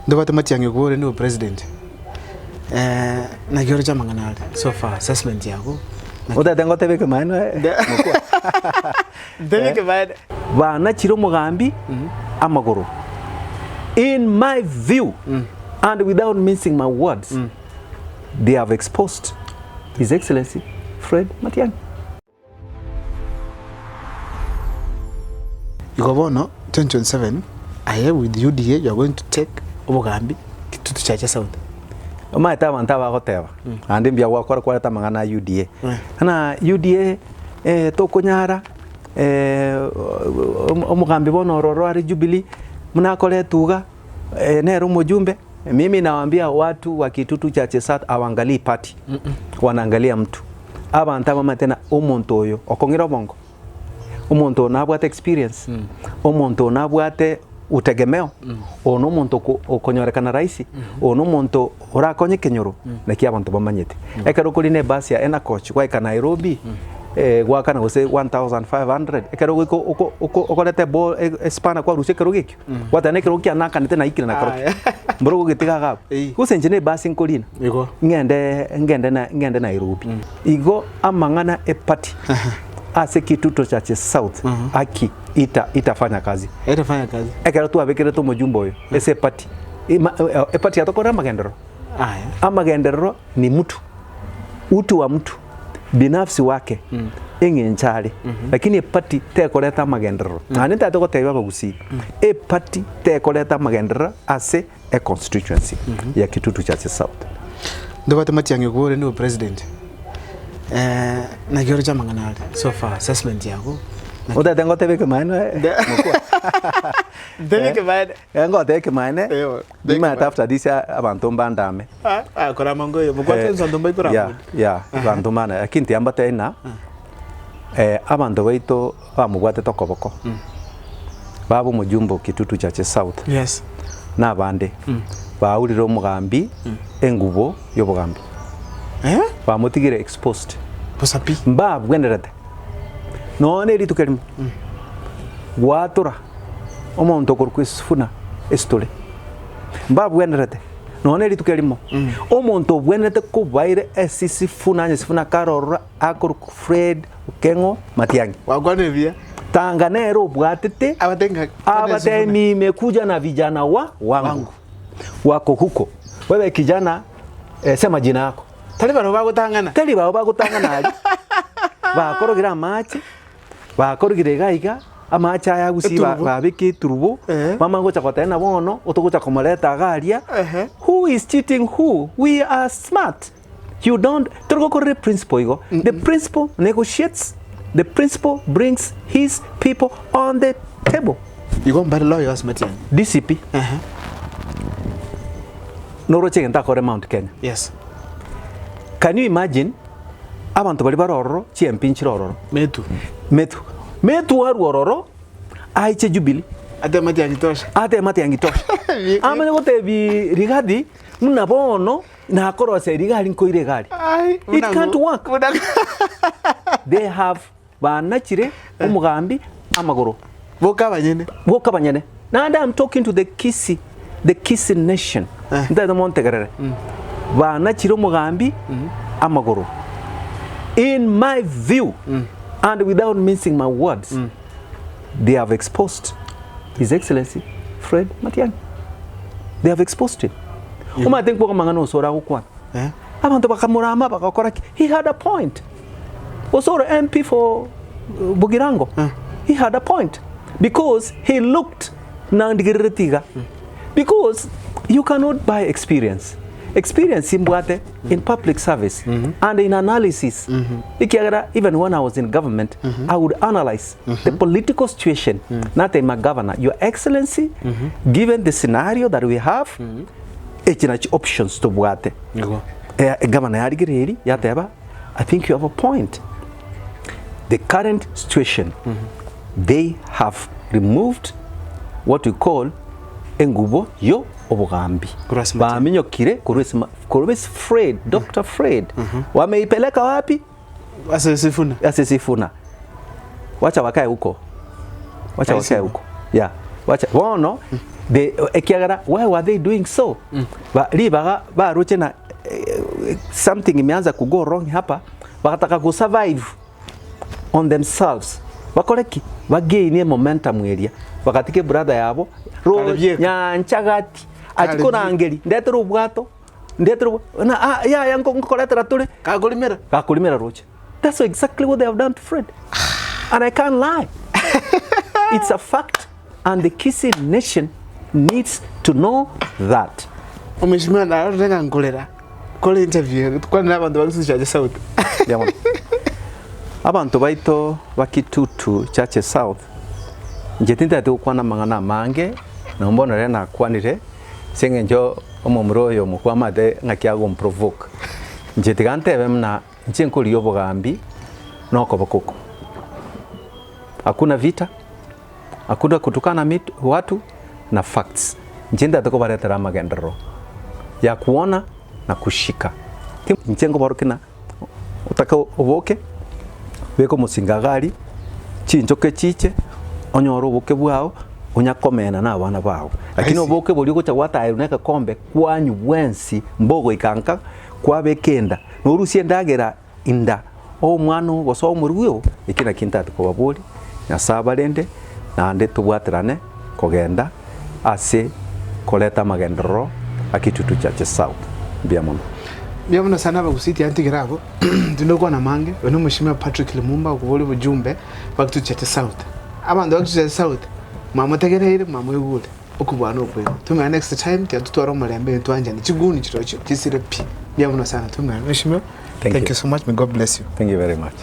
Ndobwate matiang'i okwo ore nigo president naki oroche amang'ana aria so far assessment yago naki? Otagete ngotebe ekemaene mokwa? Ntebie ekemaene. Banachire omogambi amagoro in my view and without mincing my words they have exposed his excellency Fred Matiang'i. Igo bono 2027 aye with UDA you are going to take obogambi Kitutu Chache South. Omanyete abanto aba bagoteba naende mbuya gwakora kwareta amang'ana a UDA. Buna UDA tokonyara omogambi bono ororo are Jubilee buna akoretwa iga nere omojumbe, mimi nawaambia watu wa Kitutu Chache South hawaangalii party, wanaangalia mtu. Abanto abamanyete ng'a omonto oyo okong'ire obongo, omonto oyo nabwate experience, omonto oyo nabwate utegemeo, oyo na omonto oko okonyorekana rahisi, oyo na omonto orakonye ekenyoro, naki abanto bamanyete. Ekero okorina ebasi ya Ena Coach gwaika Nairobi, gwakana gose 1500, ekero ogoika oko oko okoreta ebo espana kwarusia ekerogo ekio, gwateba na ekerogo kiane nakanete naikire nakerokio, mboro ogogetiga iga abwo. Gose inche na ebasi nkorina. Igo. Ng'ende ngende na ngende Nairobi. Igo amang'ana e party ase Kitutu Chache South aki ita itafanya kazi. Itafanya kazi. Ekero twabekerete omojumbe oyo ase eparty ima eparty yatokorire amagenderero. Aya. Amagenderero ni mtu, utu wa mtu, binafsi wake, eng'encho are. Lakini eparty tekoreta amagenderero. Naende ntagete gotebia abagusii, eparty tekoreta amagenderero ase e constituency ya Kitutu Chache South. Ndobwate matiang'i okwo ore nigo president naki oroche amang'ana aria so far assessment yago naki? Otagete ngotebe ekemaene mokwa? Ntebie ekemaene. Eh ngotebe ekemaene, Ewa, nimanyete after this abanto mbandame. Ah, ah, korama ngoyo, mokwa Eh, kenso abanto mbaikorama. yeah, yeah, abanto mbana, lakini tiambatebia ng'a abanto baito bamobwatete okoboko. Baba omojumbe o Kitutu Chache South Yes. na abande baurire omogambi engubo y'obogambi. Eh? Bamotigire exposed. Bosa pi. Mbabwenerete nonya ne rituko erimo gwatora omonto okorokwa esifuna esitore. Mbabwenerete nonya ne rituko erimo. Omonto obwenerete kobaire ase sifuna onye sifuna karorora akorokwa Fred Okeng'o Matiang'i. Gwakwanire buya. Tanga nere obwatete Abate ng'a kwane abate Sifuna. nimekuja na vijana wa wangu Wangu. wako huko wewe kijana eh, sema jina yako Tari barabwo bagotang'ana. tari bao bagotang'ana aria bakorogire amache bakorogire iga iga amache aya gusii ba- Eturubo. babeka eturubo Eh. bamanye gocha goteba ng'a bono otogocha komoreta iga aria Ehe. who is cheating who we are smart You don't tori gokorera eprinciple igo. The principle negotiates, the principle brings his people on the table. Igo mbare loyal ase matiang'i. DCP Ehe. noroche egento akore Mount Kenya. Yes. Can you imagine abanto baria bare ororo chi MP nchire ororo. Metu. Metu. Metu arwe ororo aiche Jubilee. Ate matiang'i tosha. Ate matiang'i tosha. Amanye gotebi Rigathi buna bono Nakorosia rigari nkoire egari. Ai, It can't work. Buna They have banachire omogambi amagoro. Boka abanyene. Boka abanyene. Naende I'm talking to the Kisii, the Kisii nation. Eh. Ntagete montegerere. Banachire omogambi amagoro. In my view and without mincing my words, they have exposed His Excellency Fred Matiang'i. They have exposed him. Omanyete nkwoka amang'ana Osoro agokwana. Eh. Abanto bakamorama bagakora ki? He had a point. Osoro MP for uh, Bogirango. He had a point because he looked nandigerereti iga. Because you cannot buy experience. Experience mbwate in public service and in analysis. Ekiagera even when I was in government, I would analyze the political situation. Natema governor, your excellency, given the scenario that we have, echi nachi options tobwate. Igo. Eh, governor yarigereiri yateba, I think you have a point. The current situation, they have removed what we call engubo yo obogambi. Korwa ase matiang'i. Baminyokire korwa ase ma- korwa ase Fred, Dr. Fred. Wameipeleka wapi? Ase Sifuna. Ase Sifuna. Wacha wakae huko. Wacha Aye wakae Sifuna. huko. Yeah. Wacha bono the ekiagera why were they doing so? Ba ribaga baroche na something imeanza ku go wrong hapa, bagataka go survive on themselves bakore ki? Ba gain momentum eria bagatiga ebrother yabo ro Kare bieka. nyancha gati achi Kare bieka. korangeri ndetere obwato ndetere obwa na ah yaya nko nkoretera tore Kakorimera. gakorimera roche. That's exactly what they have done to Fred and I can't lie it's a fact and the Kisii nation needs to know that. Omweshimiwa narorire ng'a nkorera kore interview eye tukwane na abanto ba Kisutu Church South. Mbuya mono. Abanto baito ba Kitutu Church South, inche tintagete gokwana amang'ana amange, nabo bono rero nakwanire ase eng'encho omomura oyo omokwamate ng'aki agomprovoke. Inche tiga ntebe buna Inche nkorigia obogambi na okoboko oko. Hakuna vita, hakuna kutukana mit watu na facts. Inche ntagete kobaretera amagenderero ya kuona na kushika. Inche nkoborokia ng'a otake oboke, beka omosinga iga aria, chinchoke chiche, onyore oboke bwao, onya komena na abana bao. Lakini oboke boria ogocha gwataerwa na egekombe kwanywa bwensi mbogoika nka, kwabeka enda. Norusie endagera inda omwana oo gose omorwio oo, eki nakio ntagete kobaboria, Nyasae abarende, naende tobwaterane kogenda ase koreta amagenderero a Kitutu Church South. Mbuya mono. Mbuya mono sana abagusii tiantigera abwo, tinde gokwana amange, oyo no Mweshimiwa Patrick Lumumba okoboria obojumbe bwa Kitutu Church South. Abanto ba Kitutu Church South, mwamotegereire, mwamoigure. Okobua nokweng'u. Tomanye next time tiga totware omorembe intwe twanchane chiguni chirochio chisire pi. Mbuya mono sana tomanye mweshimiwa. Thank Thank you. you so much may God bless you. Thank you very much.